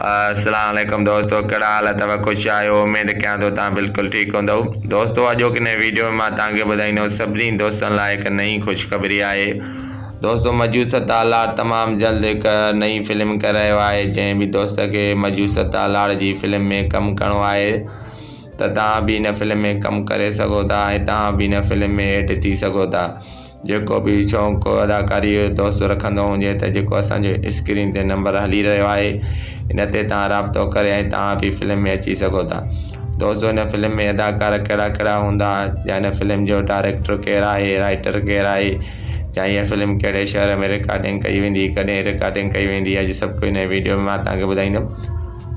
اسلام عليڪم دوستو ڪهڙا حال اٿو خوش آهيو اميد ڪيان ٿو توهان بلڪل ٺيڪ هوندؤ دوستو اڄوڪي نئين ويڊيو ۾ مان توهان کي ٻڌائيندم سڀني دوستن لاء هڪ نئين خوشخبري آهي دوستو مجو ستار لاڙ تمام جلد هڪ نئين فلم ڪري رهيو آهي جنهن به دوست کي مجو ستار لاڙ جي فلم ۾ ڪم ڪرڻو آهي ته توهان به هن فلم ۾ ڪم ڪري سگهو ٿا ۽ توهان به هن فلم ۾ ايڊ ٿي سگهو ٿا جيڪو به شوق اداڪاري جو دوست رکندو هجي ته جيڪو اسان جو اسڪرين تي نمبر هلي رهيو آهي ان تي توهان رابطو ڪري ۽ توهان به فلم ۾ اچي سگهو ٿا دوستو هن فلم ۾ اداڪار ڪهڙا ڪهڙا هوندا يا هن فلم جو ڊائريڪٽر ڪير آهي رائٽر ڪير آهي يا هيء فلم ڪهڙي شهر ۾ رڪارڊنگ ڪئي ويندي ڪڏهن رڪارڊنگ ڪئي ويندي اڄ سڀ ڪجهه هن ويڊيو ۾ مان توهان کي ٻڌائيندم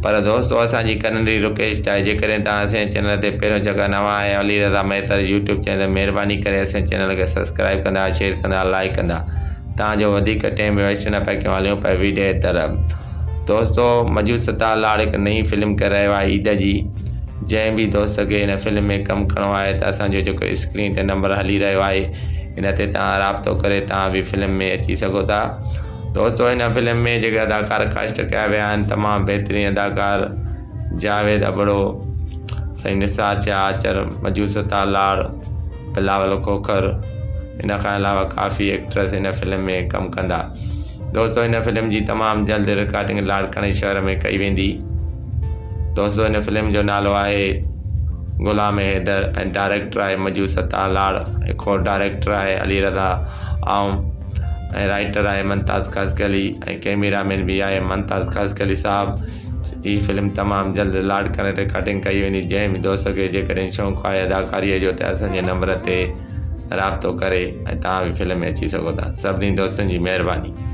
پر دوستو اسان جي ڪننڊي رڪويسٽ آهي جيڪڏهن توهان اسان جي چينل تي پهريون چڪر نوان آهيو علي رضا مهيسر يوٽيوب چينل تي مهرباني ڪري اسان جي چينل کي سبسڪرائب ڪندا شيئر ڪندا لائيڪ ڪندا تان جو وڌيڪ ٽيم ويسٽ نه پيا ڪيون هليون پيا ويڊيو جي طرف دوستو مجو ستار لاڙ هڪ نئين فلم ڪري رهيو آهي عيد جي جنهن به دوست کي هن فلم ۾ ڪم ڪرڻو آهي ته اسان جو جيڪو اسڪرين تي نمبر هلي رهيو آهي ان تي توهان رابطو ڪري توهان به فلم ۾ اچي سگهو ٿا. دوستو هن فلم ۾ جيڪي اداڪار ڪاسٽ ڪيا ويا آهن تمام بهترين اداڪار جاويد ابڙو، سائين نثار شاهه آچر، مجو ستار لاڙ، بلاول کوکر ان کان علاوه ڪافي ايڪٽرس هن فلم ۾ ڪم ڪندا. دوستو هن فلم جي تمام جلد رڪارڊنگ لاڙڪاڻي شهر ۾ ڪئي ويندي. دوستو هن فلم جو نالو آهي غلام حيدر ۽ ڊائريڪٽر آهي مجو ستار لاڙ ۽ کو ڊائريڪٽر آهي علي رضا آئون ۽ رائيٽر آهي ممتاز خاصخيلي ۽ ڪئميرا مين به آهي ممتاز خاصخيلي صاحب هي فلم تمام جلد لاڙڪاڻي رڪارڊنگ ڪئي ويندي جنهن به دوست کي جيڪڏهن شوق آهي اداڪاري جو ته اسان جي نمبر تي رابطو ڪري ۽ توهان به فلم ۾ اچي سگهو ٿا سڀني دوستن جي مهرباني.